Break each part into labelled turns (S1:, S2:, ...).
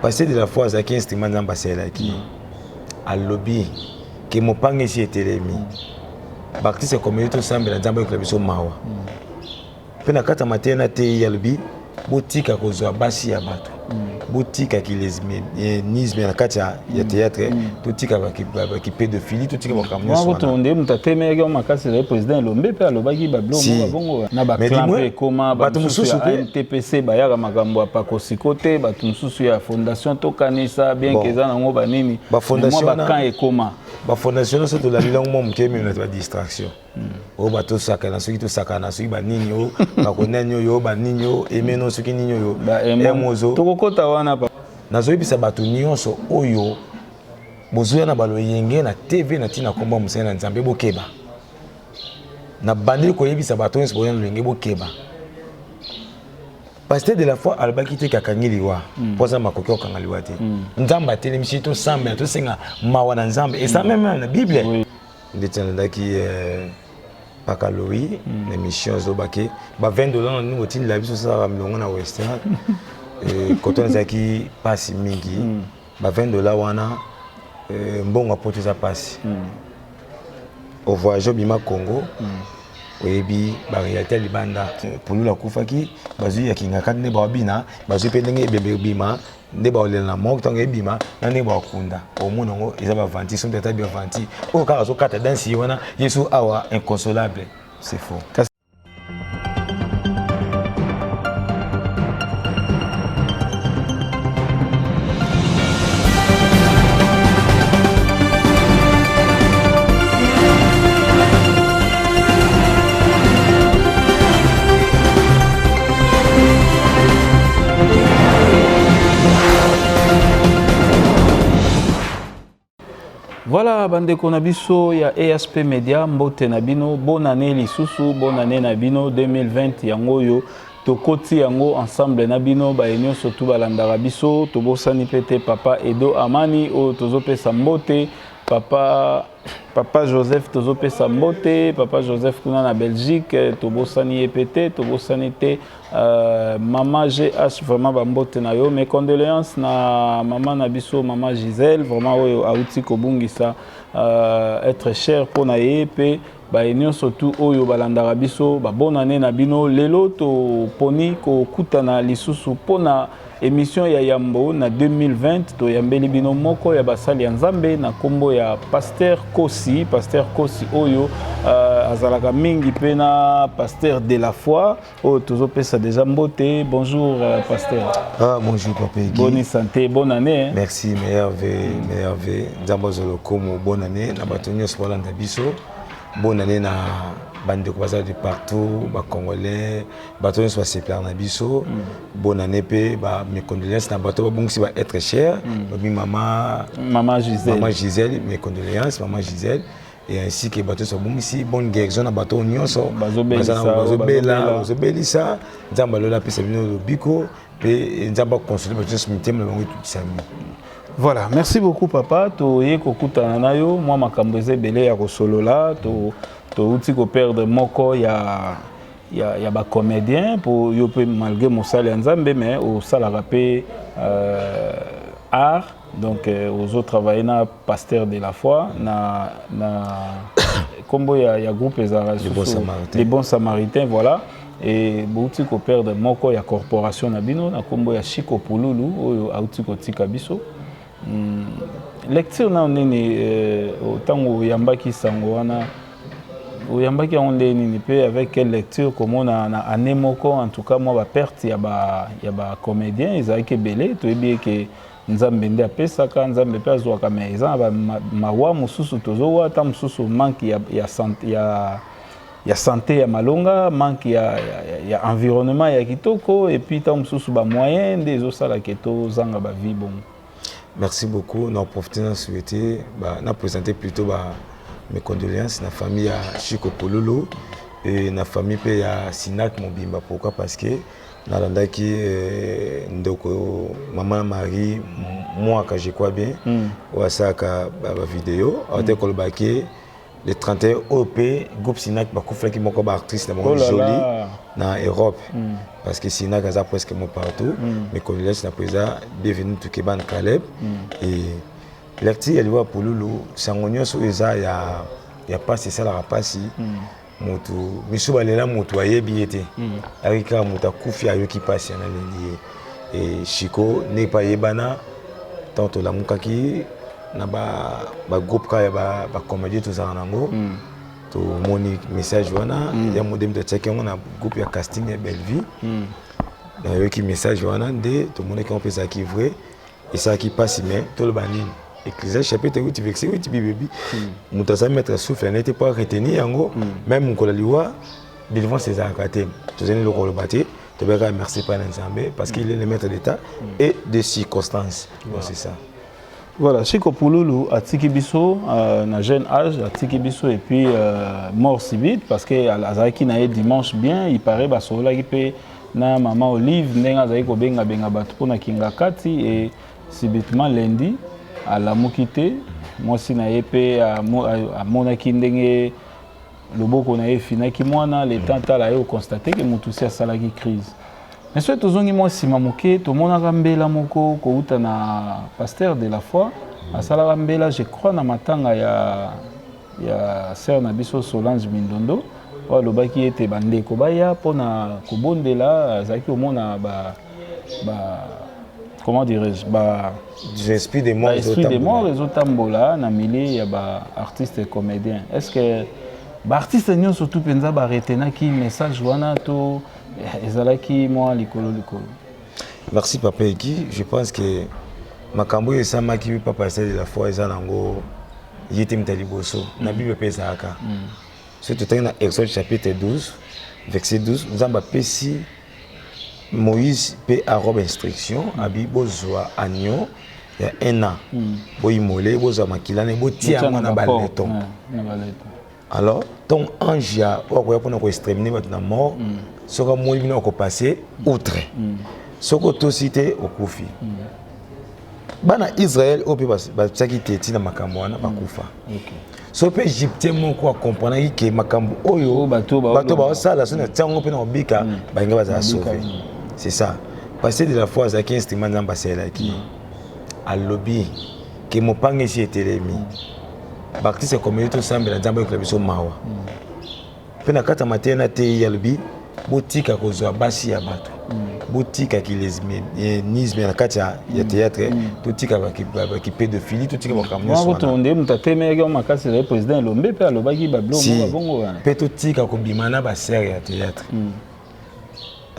S1: Pasteur de la foi azalaki instrument Nzambe asalelaki. Alobi ke mopanga esi etelemi. Baartiste ya comédie tosambela Nzambe ayokela biso mawa. Mpe na kati ya mateya na teyi alobi botika kozwa basi ya bato. Botika kilesbianisme na kati ya théâtre, totika baki pédophilie, totika makambo nyonso
S2: wana. Nde moto atelemaki yango makasi ezali président Elombe, mpe alobaki babiloko moko bongo na baclan mpe ekoma.
S1: Bato mosusu
S2: ya ANTPC bayaka makambo ya pakosiko te, bato mosusu ya fondation Tokanisa, bien ke eza nango banini,
S1: bafondation
S2: bacamp ekoma.
S1: Bafondation nyonso tolandi yango mwa moke, meme na badistraction oyo batosakana, soki tosakana, soki banini oyo bakonani oyo banini oyo emeno, soki nini oyo
S2: emozo. Tokokota wana.
S1: Nazoyebisa bato nyonso oyo bozoya na baloyenge na TV na ntina nkombo ya mosali na Nzambe, bokeba. Na bandeli koyebisa bato nyonso boya na loyenge, bokeba. Pasteur de la foi alobaki te akangi liwa mpo aza makoki okanga liwa te. Nzambe atelemisi, tosambela, tosenga mawa na Nzambe. Eza même na Bible. Ndeti nalandaki paka loi na émission, azobaki ba 20 $ na nini otindela biso, osalaka milongo na Western koto, ezalaki mpasi mingi. Ba 20 $ wana, mbongo ya poto eza mpasi. Ovoyage, obima Congo, oyebi baréalité ya libanda. Pululu akufaki, bazwi ya kingaka nde baobina, bazwi mpe ndenge ebembe ebima, nde baolela na moko ntango ebima na ndenge bakunda, omona yango eza bavanti soki ata bavanti oyo kaka azokata dansi ye wana yesu awa inconsolable, c'est faux.
S2: Voilà, bandeko na biso ya ESP Media, mbote na bino, bonne année lisusu, bonne année na bino 2020 yango oyo tokoti yango ensemble na bino baye nyonso tu balandaka biso. Tobosani mpe te papa Edo Amani oyo tozopesa mbote, papa Joseph, tozopesa mbote papa Joseph kuna na Belgique, tobosani ye mpe te, tobosani te mama GH, vraiment bambote na yo. Mes condoléances na mama na biso, mama Gisèle, vraiment oyo auti kobungisa être cher mpo na ye, mpe baye nyonso tu oyo balandaka biso, babonane na bino. Lelo toponi kokutana lisusu mpona émission ya yambo na 2020. Toyambeli bino moko ya basali ya Nzambe na nkombo ya Pasteur Kosi. Pasteur Kosi oyo azalaka mingi mpe na Pasteur de la foi oyo tozopesa déjà mbote. Bonjour pasteur.
S1: Ah, bonjour papa Egi.
S2: Bonne santé, bonne année, hein?
S1: Merci, meilleur vœu, meilleur vœu. Nzambe azwa lokumu. Bonne année na bato nyonso balanda biso. Bonne année na bandeko baza de partout, bacongolais, bato nyonso basepelaka na biso. Bonne année mpe ba mes condoléances na bato babongisi ba être cher. Babi mama
S2: Mama Gisèle.
S1: Mama Gisèle, mes condoléances mama Gisèle, et ainsi que bato nyonso babongisi. Bonne guérison na bato nyonso
S2: bazobelisa,
S1: bazobela, bazobelisa. Nzambe alola apesa bino lobiko, mpe Nzambe akonsole bato nyonso mitema na bango etutisami.
S2: Voilà, merci beaucoup papa. Toye kokutana na yo, mwa makambo eza ebele ya kosolola. Touti koperdre moko ya bacomédien, mpo yo mpe malgré mosali ya Nzambe, mais osalaka mpe art, donc ozotravaille na Pasteur de la foi na nkombo ya groupe ezalaka
S1: Les Bons Samaritains.
S2: Les Bons Samaritains, voilà. E bouti koperdre moko ya corporation na bino na nkombo ya Chiko Pululu oyo auti kotika biso. Lecture nao nini ntango oyambaki sango wana, oyambaki yango nde nini, mpe avec quelle lecture komona na année moko, en tout cas mwa baperte ya bacomédien ezalaki ebele? Toyebi eke Nzambe nde apesaka, Nzambe mpe azwaka, mais eza na bamawa mosusu tozowa ata mosusu manque ya santé ya malonga, manque ya environnement ya kitoko, et puis ntango mosusu bamoyen nde ezosalaka tozanga bavie bongo.
S1: Merci beaucoup. Na profiter na souhaiter, ba, na présenter plutôt ba, mes condoléances na famille ya Chico Pololo et na famille pe ya Sinac Mobimba. Pourquoi? Parce que nalandaki ndeko mama Marie Mwaka, je crois bien, oyo asalaka ba vidéo, aote kolobaki. Le 31 oyo mpe groupe Sinac bakufelaki moko baactrice na bango.
S2: Oh là
S1: Jolie
S2: là.
S1: Na Europe, parce que Sinac aza presque mo partout. Mais condoléances na président Bienvenu Tukeban Caleb. Et lecture ya liwa Pululu, sango nyonso oyo eza ya pasi, esalaka pasi. Motu misu balela, motu ayebi ye te, ayaki kaka moto akufi, ayoki pasi, analeli ye. E Chiko ndenge mpe ayebana, ntango tolamukaki na bagroupe kaka ya bacomédie tozalaka nango, tomoni message wana ya modemi, totiaki yango na groupe ya casting ya Bellevue. Nayoki message wana nde tomonaki yango mpe ezalaki vrai, esalaki mpasi. Mais toloba nini? Ecclésiaste chapitre 8 verset 8, bibebi moto aza maître souffle na ye te mpo aretenir yango. Même mokolo ya liwa, délivrance ezalaka te. Tozali eloko koloba te, tobekaka merci epai na Nzambe, parce qu'il est le maître d'état et de circonstances. Donc c'est ça.
S2: Voilà, Chiko Pululu atiki biso na jeune âge, atiki biso et puis mort subite, parce que azalaki na ye dimanche bien, il paraît basololaki mpe na mama Olive ndenge azalaki kobengabenga bato mpona kinga kati, et subitement lundi alamuki te. Mwasi na ye mpe amonaki ndenge loboko na ye efinaki mwana, le temps tala ye oconstater ke motu si asalaki crise. Mais soki tozongi mwa nsima moke, tomonaka mbela moko kouta na pasteur de la foi, asalaka mbela, je crois, na matanga ya sœur na biso Solange Mindondo, oyo alobaki ete bandeko baya mpona kobondela. Azalaki komona ba, comment dirais-je, ba
S1: esprit de mort.
S2: Esprit de mort ezotambola na milieu ya baartiste comédien. Est ce que baartiste nyonso tu mpenza baretenaki message wana to ezalaki mwa likolo likolo?
S1: Merci, papa Eki. Je pense que makambo oyo esamaki papa pasteur de la foi, eza nango ye te moto ya liboso. Na Bible mpe ezalaka. Soki totangi na Exode chapitre 12 verset 12, Nzambe apesi Moïse mpe Aaron instruction, abi bozwa agneau ya un an, boyimole, bozwa makila na botia yango na balinteau. Alors ntongo ange ya oyo akoya mpona koexterminer bato na mort, soki amoni bino, akopasser outre. Soki otosi te, okufi. Bana Israel oyo mpe batiaki te ntina makambo wana, bakufa. So mpe Égyptien moko akomprenaki ke makambo oyo bato baosala, so na tiango mpe na kobika, balingi bazala sauvé. C'est ça, pasteur de la foi azalaki instrument Nzambe asalelaki. Alobi ke mopanga esi etelemi, baartiste comédie, tosambela Nzambe ayokola biso mawa. Mpe na kati ya mateya na tei, alobi botika kozwa basi ya bato, botika kilesbianisme na kati ya théâtre, totika baki pédophilie, totika makambo
S2: nyonso. Nde moto atemelaki yango makasi ezali président Elombe, mpe alobaki babiloko moko bongo wana.
S1: Mpe totika kobima na basœur ya théâtre.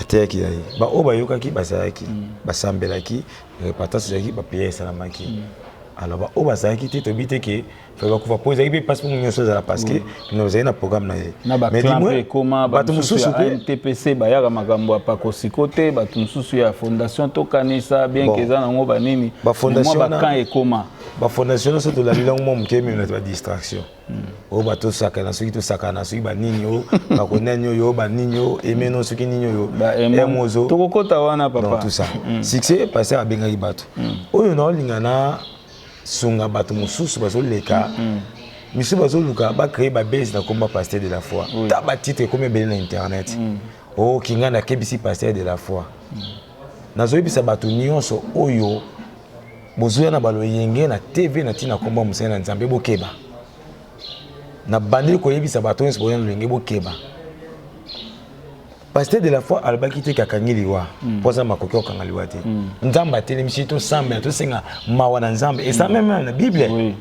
S1: Ateyaki na ye, baoyo bayokaki bazalaki, basambelaki, repentance ezalaki, baprière esalamaki. Alors baoyo bazalaki te, toyebi te ke bakufa po ezalaki mpe mpasi mpo nyonso ezala, parce que ezali na programme na ye.
S2: Na baclan mpe ekoma, bato mosusu ya MTPC bayaka makambo ya pakosiko te, bato mosusu ya fondation Tokanisa, bien ke eza nango banini, bacamp ekoma.
S1: Bafondation nyonso tolandi yango mwa moke, meme na badistraction oyo batosakana, soki tosakana, soki banini oyo bakonani, oyo banini oyo emeno, soki nini oyo
S2: emozo. Tokokota wana, papa.
S1: Tout ça succès, pasteur abengaki bato oyo naolinga na sunga bato mosusu bazoleka misu, bazoluka bacréer babase na komba pasteur de la foi. Ta batitre ekomi ebele na internet oyo kinga nakebisi pasteur de la foi. Nazoyebisa bato nyonso oyo bozoya na baloyenge na TV na ntina komba mosali na Nzambe, bokeba. Na bandeli koyebisa bato nyonso boya na loyenge, bokeba. Pasteur de la foi alobaki te akangi liwa mpo aza makoki kokanga liwa te. Nzambe atelemisi, tosambela, tosenga mawa na Nzambe. Eza même na Bible,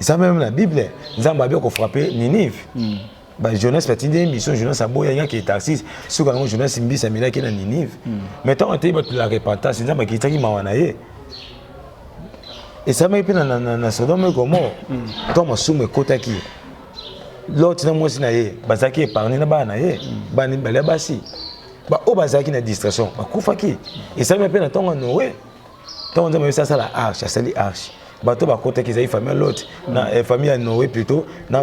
S1: eza même na Bible. Nzambe abi akofrapper Ninive, bajonas batindi ye mission, Jonas aboya, ayingaki Tarsis. Soki yango Jonas mbisi amelaki na Ninive, mais ntango ateyi bato la repentance, Nzambe akitaki mawa na ye. Esalamaki mpe na Sodome, Gomore, ntango masumu ekotaki, Lot na mwasi na ye bazalaki épargne na bana na ye, bana mibale ya basi. Baoyo bazalaki na distraction bakufaki. Esalami mpe na ntongo ya Noé, ntango Nzambe ayebisi asala arche, asali arche, bato bakotaki ezali famille ya Lot na famille ya Noé plutôt, na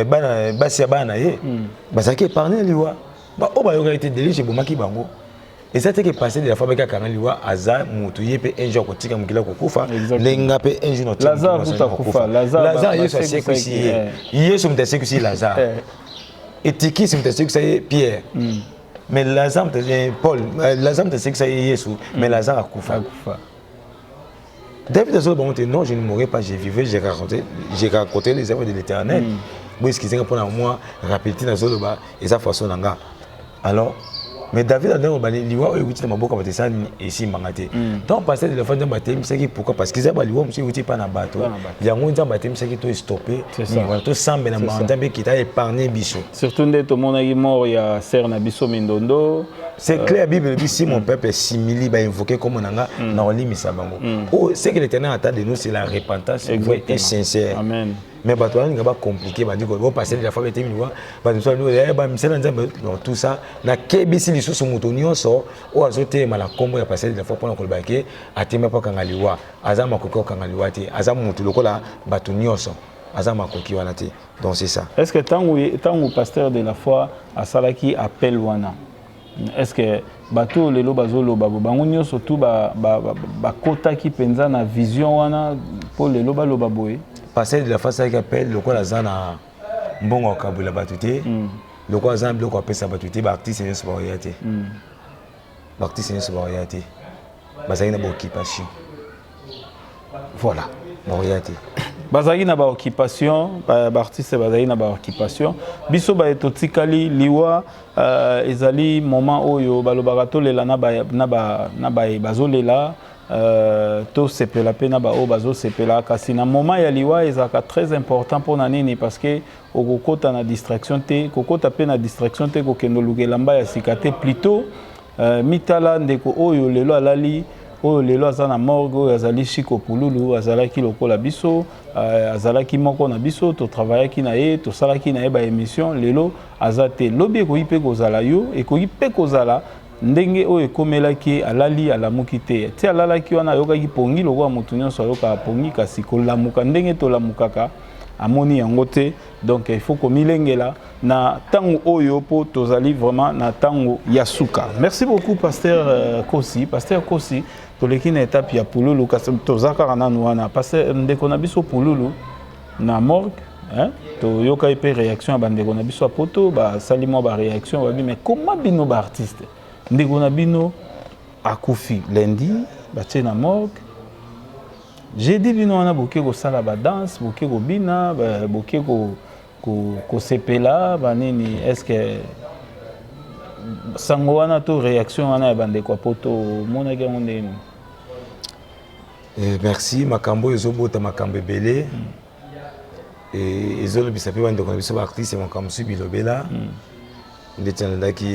S1: bana basi ya bana na ye bazalaki épargne liwa. Baoyo bayokaki te, déluge ebomaki bango. Eza te ke pasteur de la foi baki akanga liwa, aza moto, ye mpe un jour akotika mokili, akokufa. Ndenge nga mpe un jour.
S2: Lazare kuta kufa.
S1: Lazare, Yesu asekwisi ye. Yesu moto asekwisi Lazare. Etikisi moto asekwisa ye Pierre. Mais Lazare, Paul, Lazare moto asekwisa ye Yesu, mais Lazare akufa. David azoloba bango te: "Non, je ne mourrai pas, je vivrai, j'ai raconté les œuvres de l'Éternel." Bo excuse nga mpona mwa rapidité nazoloba, eza façon na nga. Alors, mais David andenge obani liwa oyo ekuti na maboko ya bato, esala nini? Esimbanga te. Donc pasteur de la foi, Nzambe atemisaki. Pourquoi? Parce que eza baliwa mosusu ekuti epa na bato. Yango Nzambe atemisaki to stopper wana, tosambela mbanga Nzambe ekita, épargne biso.
S2: Surtout nde tomonaki mort ya sœur na biso Mindondo.
S1: C'est clair, Bible elobi: "Si mon peuple s'humilie, bainvoquer kombo na nga, na kolimisa bango." Oyo ce que l'Éternel attend de nous, c'est la repentance vraie et sincère.
S2: Amen.
S1: Mais bato balinga bacompliquer, bandi bopasser de la foi betemi liwa, bato mosusu bamisala Nzambe. Non, tout ça, nakebisi lisusu moto nyonso oyo azotelema na nkombo ya pasteur de la foi mpona koloba ke atemi mpo akanga liwa, aza makoki kokanga liwa te. Aza motu lokola bato nyonso, aza makoki wana te. Donc c'est ça.
S2: Est ce que ntango pasteur de la foi asalaki appel wana, est ce que bato oyo lelo bazoloba bo, bango nyonso tu bakotaki mpenza na vision wana mpo lelo baloba boye?
S1: Pasteur de la foi asalaki appel, lokola aza na mbongo ya kokabwela bato te, lokola aza na biloko apesa bato te, baartiste nyonso bakoya te. Baartiste nyonso bakoya te, bazalaki na baoccupation. Voilà, bakoya te.
S2: Bazalaki na baoccupation, baartiste bazalaki na baoccupation. Biso baye totikali, liwa ezali moment oyo balobaka tolela na baye bazolela, tosepela mpe na baoyo bazosepela. Kasi na moment ya liwa ezalaka très important. Mpona nini? Parce que okokota na distraction te, kokota mpe na distraction te, kokende oluka elamba ya sika te. Plutôt mitala ndeko oyo lelo alali, oyo lelo aza na morgue, oyo azali Chiko Pululu. Azalaki lokola biso, azalaki moko na biso, totravaillaki na ye, tosalaki na ye baémission. Lelo aza te, lobi ekoki mpe kozala yo, ekoki mpe kozala ndenge oyo ekomelaki. Alali, alamuki te. Ti alalaki wana, ayokaki pongi lokola motu nyonso ayokaka pongi, kasi kolamuka ndenge tolamukaka, amoni yango te. Donc il faut komilengela na ntango oyo, mpo tozali vraiment na ntango ya suka. Merci beaucoup, pasteur Kosi. Pasteur Kosi, toleki na étape ya Pululu, kasi toza kaka nanu wana. Pasteur, ndeko na biso Pululu na morgue, hein? Toyokaki mpe réaction ya bandeko na biso ya Poto, basali mwa baréaction, babi: "Mais comment bino baartiste, ndeko na bino akufi lundi, batie na morgue jeudi, bino wana boke kosala badanse, boke kobina, boke kosepela banini?" Est ce que sango wana to réaction wana ya bandeko ya Poto, omonaki yango ndenge nini?
S1: Merci. Makambo oyo ezobota makambo ebele. Ezolobisa mpe bandeko na biso baartiste makambo mosusu bilobela. Ndeti nalandaki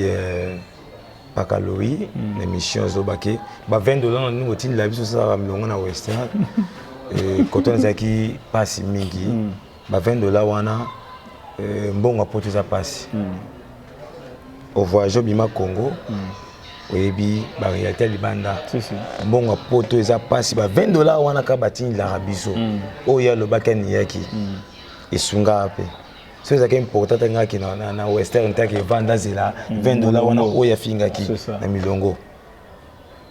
S1: Pakaloi na émission, azobake ba 20 $ na nini otindela biso, osalaka milongo na Western. Koto ezalaki mpasi mingi. Ba 20 $ wana, mbongo ya Poto eza mpasi. Ovoyage, obima Congo, oyebi baréalité ya libanda. Mbongo ya Poto eza mpasi. Ba 20 $ wana kaka batindelaka biso, oyo alobaki aniyaki esungaka mpe. So ezalaki important te ngaki na Western te, ake evanda zela 20 $ wana oyo afingaki na milongo.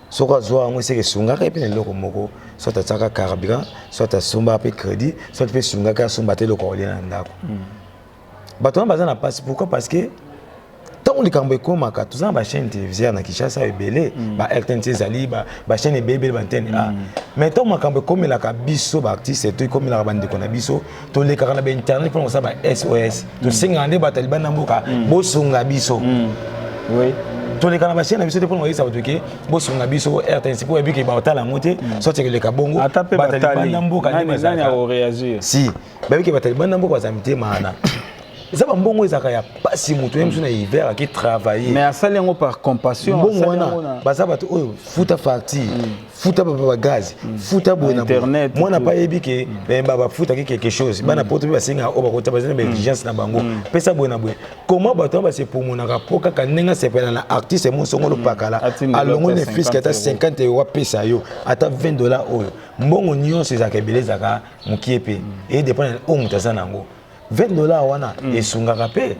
S1: Soki azwa yango, eseke esungaka ye mpe na eloko moko, soit atiaka carburant, soit asombaka mpe crédit, soit mpe esungaka asomba te eloko akolia na ndako. Bato wana baza na mpasi. Pourquoi? Parce que ntango likambo ekomaka, toza na bachaîne téléviseur na Kinshasa ebele, ba RTNC ezali, bachaîne ebele ebele, baantenne A. Mais ntango makambo ekomelaka biso baartiste to ekomelaka bandeko na biso, tolekaka na bainternet mpona kosala ba SOS. Tosengaka nde bato ya libanda mboka bosunga biso. Toleka na bachaîne na biso te mpona koyebisa bato ke bosunga biso RTNC, mpo oyebi ke baotala yango te. Soit ekoleka bongo, bato ya libanda mboka nde bazalaka si bayebi ke bato ya libanda mboka bazala mitema wana. Eza bambongo ezalaka ya pasi. Moto ye mosu na hiver aki travailler.
S2: Mais asali yango par compassion.
S1: Mbongo wana, baza bato oyo futa facture, futa bagaz, futa boye na boye. Mwana pa yebi ke bafutaki quelque chose. Bana Poto mpe basengaka oyo bakota, baza na baexigence na bango, pesa boye na boye. Comment bato wana basepomonaka mpo kaka ndenge asepela na artiste mosongolo pakala, alongoli ne fût-ce que ata 50 euro, apesa yo ata 20 $ oyo? Mbongo nyonso ezalaka ebele, ezalaka mokie mpe, edépend oyo moto aza nango. 20 $ wana esungaka mpe.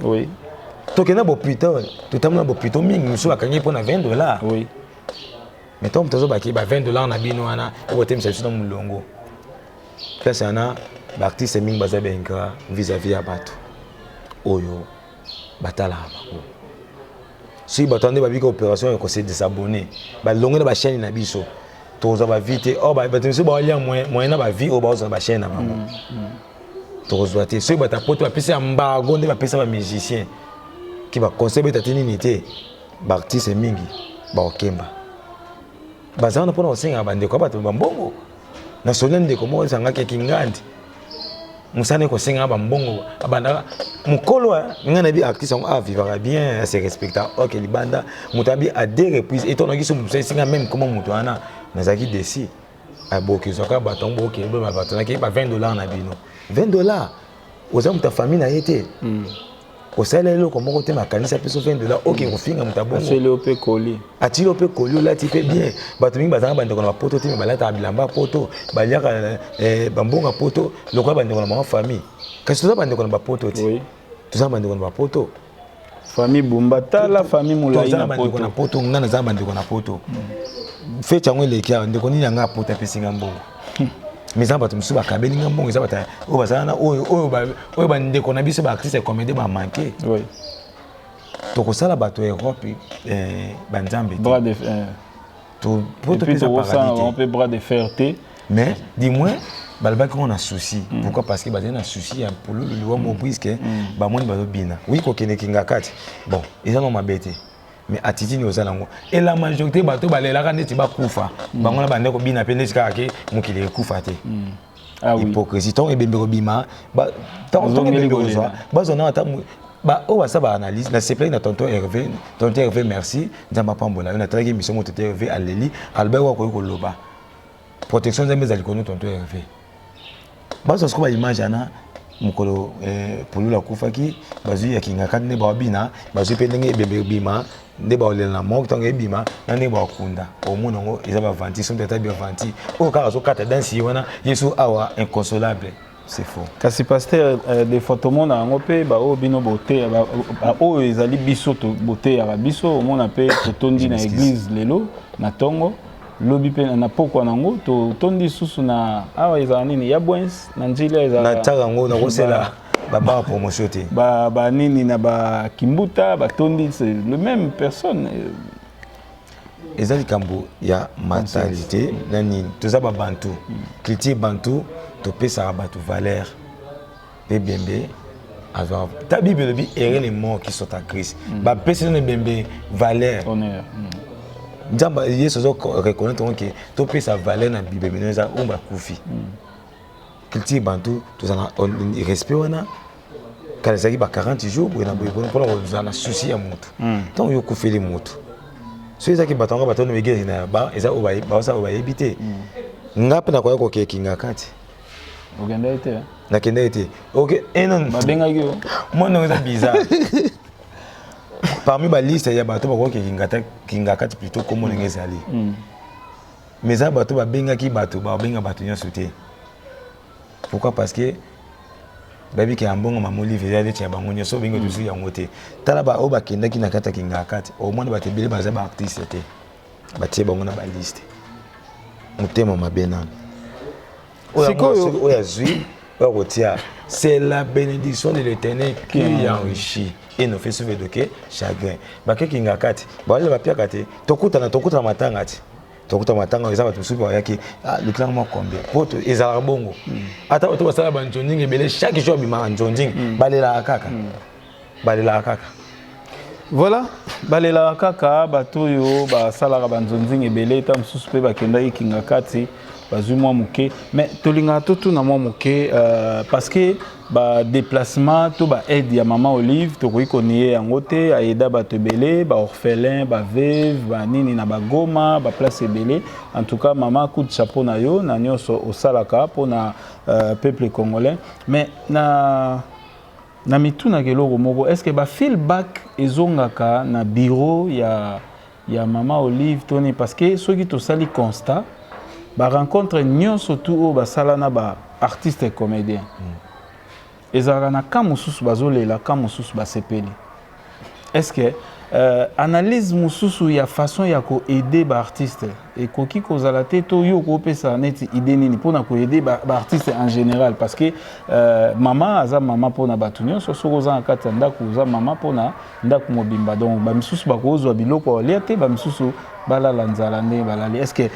S1: Tokenda bopito, totambola bopito mingi, mosusu bakangi mpo na 20 $. Mais ntango moto azobaki ba 20 $ na bino wana, okotemisa biso na molongo place wana. Baartiste mingi baza baingrat vis-à-vis ya bato oyo batalaka bango. Soki bato wana nde babiki opération ya kose désabonner, balongo na bachaîne na biso, tokozwa bavues te. Or bato misusu baolia moyen na bavues oyo baozwa na bachaîne na bango, tokozwa te. Soki bato apoto bapesa embargo nde bapesa bamusicien ki baconseil beta te nini te, baartiste mingi baokemba baza wana mpona kosengaka bandeko ya bato bambongo. Nasoli ndeko moko ezangaki yaki ngandi mosala ekosengaka bambongo, abandaka mokolo. Ngai nayebi artiste yango avivaka bien, ase respecta. Ok, libanda moto abi à deux reprises etonaki so moto esinga même koma moto wana, nazalaki desi aboki ezwaka bato yango bokende bato naki ba 20 $ na bino. 20 $, oza moto ya famille na ye te, osala eloko moko te, makanisi apeso 20 $, okende kofinga moto abongo.
S2: Aseli yo mpe koli.
S1: Atili yo mpe koli, olati mpe bien. Bato mingi bazalaka bandeko na bapoto te, me balataka bilamba poto, baliaka bambongo ya poto lokola bandeko na bango famille. Kasi toza bandeko na bapoto te, toza bandeko na bapoto.
S2: Famille Bumba, tala famille molai.
S1: Toza na bandeko na poto. Ngai naza na bandeko na poto. Feti yango eleki awa, ndeko nini yanga poto apesi nga mbongo? Mais eza bato mosusu bakabeli nga mbongo. Eza bato oyo bazala na oyo bandeko na biso baartiste comédie bamanke. Tokosala bato ya Europe banzambe.
S2: Te, topesa paradis bras de fer te.
S1: Mais du moins balobaki ngo na souci. Pourquoi? Parce que bazali na souci ya Pululu liwa mo, puisque bamoni bazobina. Oui, kokende kinga kati, bon, eza no mabe te, mais attitude oza nango. Et la majorité bato balelaka neti bakufa, bango na bande kobina mpe neti kaka ke mokili ekufa te. Hypocrisie. Ntango ebembe kobima, ntango ebembe kozwa, bazwa na ata oyo basala baanalyse. Nasepelaki na tonton Hervé. Tonton Hervé, merci, Nzambe apambola yo. Natalaki émission mo tonton Hervé aleli, alobaki wakoki koloba protection Nzambe ezali kono. Tonton Hervé, bazwa sikoyo baimage wana mokolo Pululu akufaki, bazwi ya kingaka nde baobina, bazwi mpe ndenge ebembe ebima, nde baolela na moko ntango ebima na ndenge bakunda. Omona yango eza bavanti soki ata bavanti oyo kaka azokata dansi ye wana, Yesu awa inconsolable, c'est faux.
S2: Kasi pasteur, des fois tomona yango mpe baoyo bino boteya, baoyo ezali biso boteyaka biso, omona mpe totondi na église lelo na ntongo, lobi mpe na pokwa nango totondi lisusu na awa. Ezala nini ya bwens na Njili?
S1: Ezala natiaka yango nakosela babaka promotion te.
S2: Banini na bakimbuta batondi, c'est le même personne.
S1: Eza likambo ya mentalité na nini. Toza babantu, culture bantu, topesaka bato valeur mpe bembe azwaka ta. Bible elobi: heureux les morts qui sont en Christ. Bapesi nano ebembe valeur. Nzambe Yesu azo reconnaître ngo ke topesa valeur na bibembe no eza oyo bakufi. Culture bantu, toza na respect wana. Kala ezalaki ba 40 jours boye na boye mpona kozala na souci ya motu. Ntango yo okufeli motu, so ezalaki bato yango, bato wana église na ba eza oyo baosala oyo bayebi te. Nga mpe nakoya kokekinga kati.
S2: Okendaki te?
S1: Nakendaki te. Ok,
S2: babengaki yo?
S1: Mwana eza bizarre. Parmi baliste ya bato bakoki kinga kati, plutôt kombo ndenge ezali, mais eza bato babengaki, bato babenga bato nyonso te. Pourquoi? Parce que bayebi ke ya mbongo Mama Olive eza neti ya bango nyonso. Obengi tozwi yango te. Tala oyo bakendaki na kati ya kinga kati, omoni bato ebele baza baartiste te, batie bango na baliste. Motema mabe nano oyo azwi oyo akotia. C'est la bénédiction de l'Éternel qui enrichit et ne fait souffrir de chagrin. Bakekinga kati, baolela, bapiaka te. Tokutana, tokutana matanga te, tokuta matanga. Eza bato mosusu bayaki lukelanga mwa combien po ezalaka bongo. Ata bato basala banzondingi ebele, chaque jour abimaka nzondingi, balelaka kaka, balelaka kaka.
S2: Voilà, balelaka kaka. Bato oyo basalaka banzonzingi ebele, ta mosusu mpe bakendaki kinga kati, bazwi mwa moke. Mais tolingaka totuna mwa moke, parce que badéplacement to baaide ya Mama Olive, tokoki konier yango te. Aida bato ebele, baorphelin, baveuve, banini na bagoma, baplace ebele. En tout cas, mama, coup de chapeau na yo na nyonso osalaka mpona peuple congolais. Mais na mitunaka eloko moko: est ce que bafeedback ezongaka na bureau ya Mama Olive toni? Parce que soki tosali constat, barencontre nyonso tu oyo basala na baartiste comédien, ezalaka na ka mosusu bazolela, ka mosusu basepeli. Est ce que analyse mosusu ya façon ya koaider baartiste ekoki kozala te? To yo okopesa neti idée nini mpona koaider baartiste en général? Parce que mama aza mama mpona bato nyonso. Soki oza na kati ya ndako, oza mama mpona ndako mobimba. Donc bamisusu bakozwa biloko ya kolia te, bamisusu balala nzala ndenge balali. Est ce que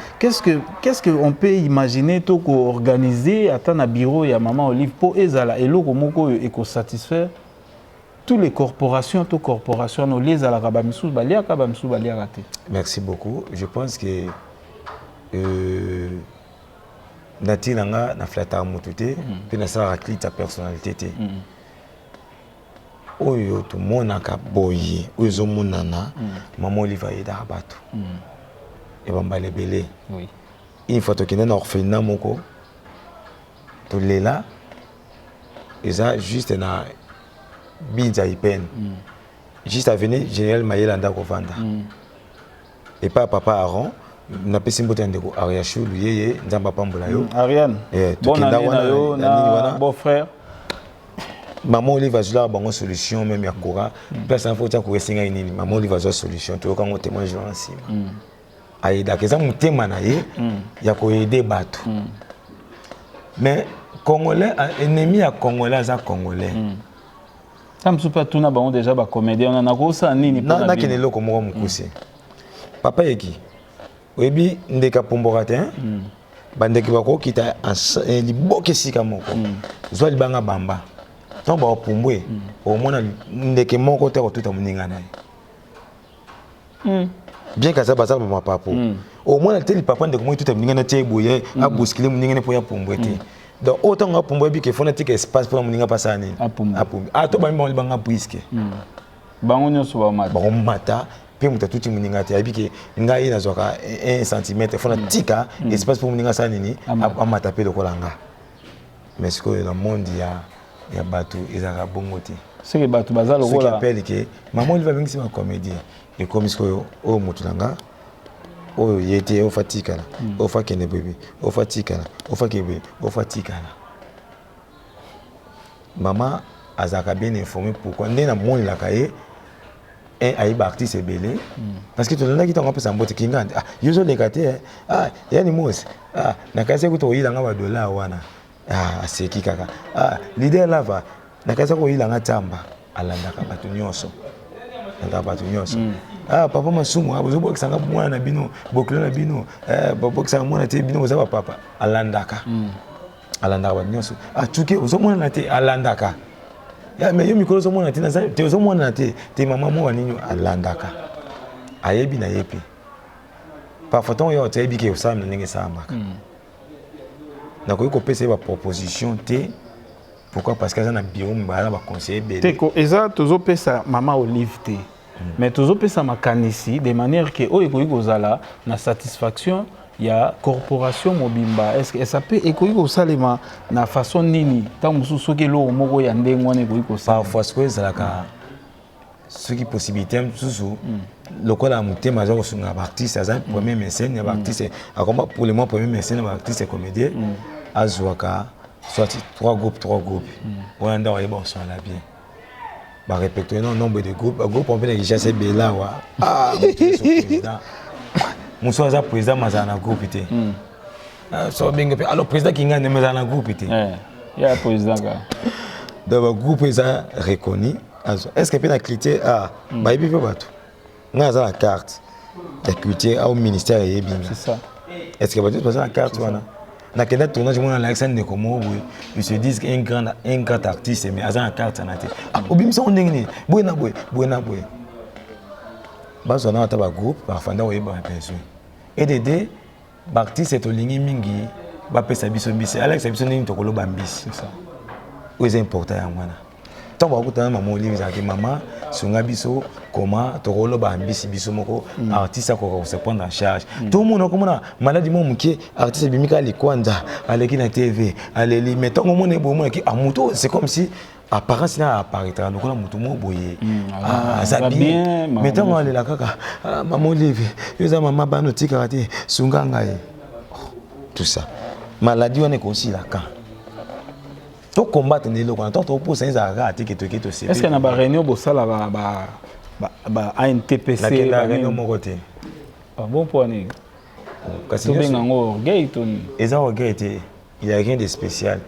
S2: qu'est-ce que on peut imaginer to koorganiser ata na bureau ya mama Olive mpo ezala eloko moko oyo ekosatisfaire tous les corporations to corporation wana, olie ezalaka bamisusu baliaka, bamisusu baliaka te?
S1: Merci beaucoup. Je pense que na ntina nga naflataka motu te mpe nasalaka culte ya personnalité te. Oyo tomonaka boye, oyo ezomonana, mama Olive ayedaka bato ebambala ebele. Une fois tokende na orphelinat moko, tolela, eza juste na Binza Ipene, juste avenue Général Mayela, ndako ovanda epai ya papa Aron. Napesi mbote ya ndeko Ariachulu, yeye Nzambe apambola yo.
S2: Ariane, bonne
S1: tokenda
S2: année na
S1: wana,
S2: yo
S1: na nini
S2: na
S1: wana.
S2: Beau frère.
S1: Mama Olive azwilaka bango solution même ya courant. Place na fo tia courant, esengai nini, mama Olive azwa solution. Toyokango témoignage wana nsima. Ayedaka, eza motema na ye ya koaider bato. Mais congolais, ennemi ya congolais aza congolais.
S2: Ta mosusu mpe atuna bango déjà, bacomédien wana, nakosala nini mpona
S1: Nakende
S2: bino?
S1: Eloko moko mokuse, papa Eki, oyebi ndeke apomboka te, hein? Bandeke bakokita liboke esika moko, zwa libanga, bamba, ntango bakopumbwe, omona ndeke moko te akotuta moninga na ye, bien kaza baza bamapapo. Omona te lipapa ndeko moko etuta moninga na tie boye, aboskile moninga ne mpo ya pumbwe te. Donc oyo ntango apumbwe, yebi ke fona tika espace mpona moninga mpasala nini?
S2: Apumbwe.
S1: Apumbwe. Ah, to bambi bango libanga briske.
S2: Bango nyonso bamata.
S1: Bakomata mpe moto atuti moninga te. Ayebi ke ngai nazwaka 1 centimètre, fona tika espace mpo moninga asala nini?
S2: Amata.
S1: Amata mpe lokola nga. Mais sikoyo na monde ya bato ezalaka bongo te.
S2: Soki bato baza
S1: soki
S2: lokola
S1: appelle ke mama Olive abengisi bacomédien, ekomi sikoyo oyo motu na nga, oyo ye te, oyo fa tikala, oyo fa kende boye, oyo fa tikala, oyo fa kende boye, oyo fa tikala. Mama azalaka bien informé. Pourquoi nde namonelaka ye un ayeba artiste ebele? Parce que tolandaki ntango apesa mbote kingandi: "Ah, yo ozoleka te, eh? Ah, yani mosi, ah, nakasi kuta koyilanga badola wana." Ah, aseki kaka. "Ah, leader Lava, nakasi koyilanga nzamba." Alandaka bato nyonso, alandaka bato nyonso. "Ah, papa Masumu, ah, bozobokisanga mwana na bino, bokilo na bino, eh, bobokisanga mwana te, bino boza bapapa." Alandaka, alandaka bato nyonso. "Ah, tuke ozomonana te." Alandaka ya, mais yo mikolo ozomona te, te, ozomonana te te, mama mo banini. Alandaka, ayebi na ye mpe parfois ntango yo ayebi ke osala na ndenge esalamaka. Nakoki kopesa ye baproposition te. Pourquoi? Parce que aza na bureau, aza na baconseiller ebele.
S2: Te, eza tozopesa mama Olive te, mais tozopesa makanisi de manière ke oyo ekoki kozala na satisfaction ya corporation mobimba. Est ce que esa mpe ekoki kosalema na façon nini? Ntango mosusu soki eloko moko ya ndenge wana ekoki kosalema.
S1: Parfois sikoyo ezalaka soki possibilité mosusu, lokola motema aza kosunga baartiste, aza premier mécène ya baartiste, akoma pour le moment premier mécène ya baartiste comédien, azwaka soit trois groupes, trois groupes wana ndako, ayeba kosala bien barépertoire no nombre de groupe, bagroupe mpe na Kinshasa ebele awa. Ah, moto nyonso président, mosusu aza président ma azala na groupe te. Ah, so obenge mpe alors président Kingandi, ma azala na groupe te.
S2: Eh, ya président kaka.
S1: Donc bagroupe eza reconnu. Azwa, est ce que mpe na culture, ah, bayebi mpe bato ngai aza na carte ya culture au ministère, eyebi nga.
S2: C'est ça.
S1: Est ce que bato baza na carte wana? Nakenda tournage, mona alakisa ndeko moko boye, ils se disent qu'un grand artiste, mais aza na carte wana te. Ah, obimisango ndenge nini? Boye na boye, boye na boye. Bazwa na ata bagroupe, bafanda koyeba besoin edd baartiste. Tolingi mingi bapesa biso mbisi, alakisa biso ndenge tokoloba mbisi.
S2: C'est ça.
S1: Oyo eza important, yango wana ntango bakutana mama Olive, ezalaki: "Mama, sunga biso, koma tokoloba mbisi biso moko." Artiste akoka kose prendre en charge. Tomona komona maladi moko moke, artiste ebimi kaka likwanza, aleki na TV, aleli. Mais ntango omona eboye, omonaki ah, moto, c'est comme si apparence na apparaîtra lokola moto moko boye, ah, aza
S2: aza
S1: bien,
S2: bien, mama.
S1: Mais ntango alela kaka: "Ah, mama Olive, yo eza mama bana, otikaka te, sunga ngai." Tout ça, maladie wana ekosilaka, tocombattre nde eloko wana. Ntango tokoposa, ezalaka kaka te ke toke.
S2: Est ce que na baréunion bosalaka ba Ba ANTPC.
S1: Nakenda réunion moko te.
S2: Ah bon, mpo nini?
S1: Kasi
S2: tobenga yango orgueil to nini?
S1: Eza orgueil te, il y a rien de spécial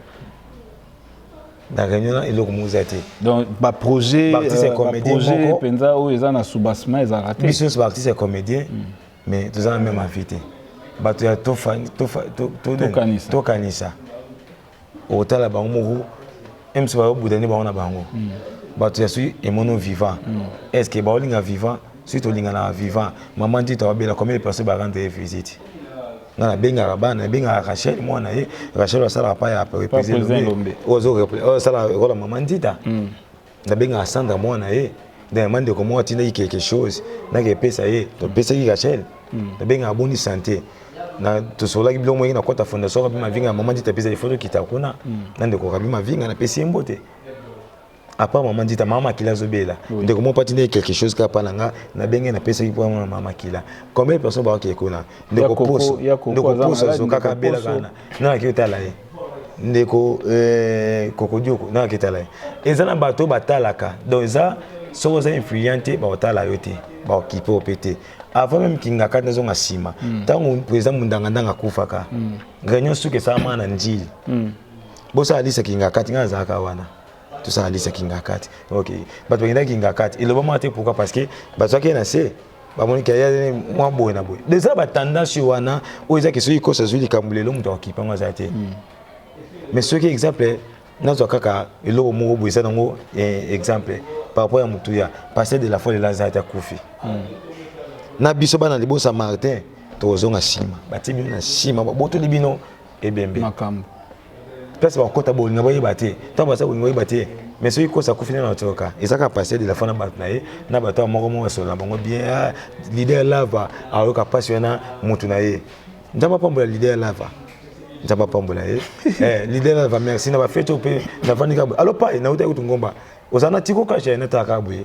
S1: na réunion na eloko moko eza te.
S2: Donc baprojet
S1: Baartiste ya comédien
S2: baprojet
S1: moko.
S2: Mpenza oyo eza na soubassement ezalaka te.
S1: Biso nyonso baartiste ya comédien, mais toza na même avis te. Bato ya
S2: Tokanisa.
S1: Tokanisa, okotala bango moko mso bayobuda nde bango na bango. Bato ya soki emono vivant, est ce que baolinga vivant? Soki tolinganaka vivant, mama Ndito abela, combien de personnes barendre ye visite? Nga nabengaka bana, nabengaka Rachel, mwana ye Rachel asalaka pa ya
S2: président Lombe.
S1: Oyo asalaka ekola mama Ndita. Nabengaka Sandra, mwana ye. Donc ma ndeko moko atindaki quelque chose, naki epesa ye, topesaki Rachel. Nabengaka boni santé na tosololaki biloko moyeki na kota fondation Rabi Mavinga ya mama Ndita. Apesa ifo tokita kuna na ndeko Rabi Mavinga, napesi ye mbote. À part mama Ndita, mama Makila azobela, ndeko moko atindaki quelque chose kaka pa na nga, nabenge, napesaki mpo mwana mama Makila. Combien de personnes bakokee kuna? Ndeko Poso,
S2: ya Koko
S1: ndeko
S2: aza
S1: Poso
S2: malade,
S1: azokaka,
S2: ndeko
S1: abelaka
S2: Poso.
S1: wana, nayaki otala ye. Ndeko Kokodioko, nayaki otala ye. Eza na bato oyo batalaka. Donc eza soki oza influent te, bakotala yo te, bakokipe yo mpe te. Avant même Kingaka nazonga nsima, ntango président Mundangandanga akufaka, réunion suki esalama na Njili, bosala lisa Kingakati. Ngai nazalaka wana, tosala lisa Kingakati. Ok, bato bakendaki Kingakati, elobamaka te. Pourquoi? Parce que bazwaki ye na se, bamoniki aya mwa boye na boye. Déjà batendance wana oyo ezaki, soki kosa azwi likambo lelo, moto akokipa yango aza te. Mais soki exemple nazwa kaka eloko moko boye, eza nango exemple par rapport ya motu ya pasteur de la foi, lelo aza te, akufi. Na biso bana liboso ya Martin, tokozonga nsima, batie bino na nsima, babotoli bino ebembe.
S2: Makambo.
S1: Place bakota, bolinga boyeba te, ntango baza bolinga boyeba te. Mais soki kosa akufi nde na toka, eza kaka pasteur de la foi na bato na ye, na bato ya moko moko basolola na bango bien. Ah, leader Lava ayoka mpasi wana, motu na ye. Nzambe apambola leader Lava, Nzambe apambola ye. Leader Lava, merci na bafete oyo mpe navandi kaka boye. Alo pai nautaki kutu ngomba, ozala na tiko kashe, natala kaka boye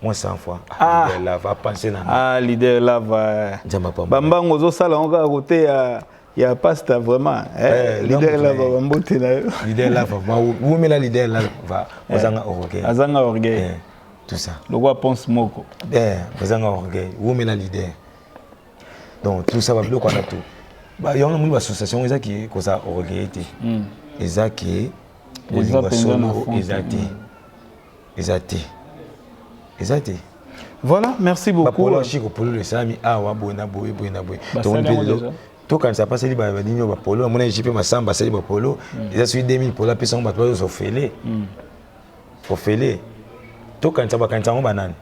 S1: mwa 100 fois.
S2: Ah.
S1: Leader Lava apense na nga.
S2: Ah, leader Lava.
S1: Nzambe apambola.
S2: Bambango ozosala yango kaka kote ya pasta vraiment, eh, leader
S1: ngambo
S2: Lava,
S1: na ye.
S2: bambote na yo.
S1: Leader Lava, wumela leader Lava, ozanga orgueil.
S2: Azanga orgueil.
S1: Tout ça.
S2: Lokwa Ponce moko.
S1: Ozanga orgueil, wumela leader. Donc tout ça, babiloko wana tout, yango namoni baassociation eza ke kozala orgueil te, eza ke bolingo ya
S2: mpenza na
S1: solo
S2: fond
S1: eza
S2: te.
S1: te, eza te, eza te.
S2: Voilà, merci beaucoup.
S1: Bapolo ashiko, polo esalami awa boye na boye, boye na boye.
S2: Basali
S1: Tomoni mpe
S2: yango
S1: lelo
S2: déjà?
S1: Tokanisa mpe asali banini oyo, bapolo. Namona JP Masamba asali bapolo, eza soki 2000 polo, apesa yango bato bazozwa ofele, ofele. Tokanisa, bakanisa yango banani?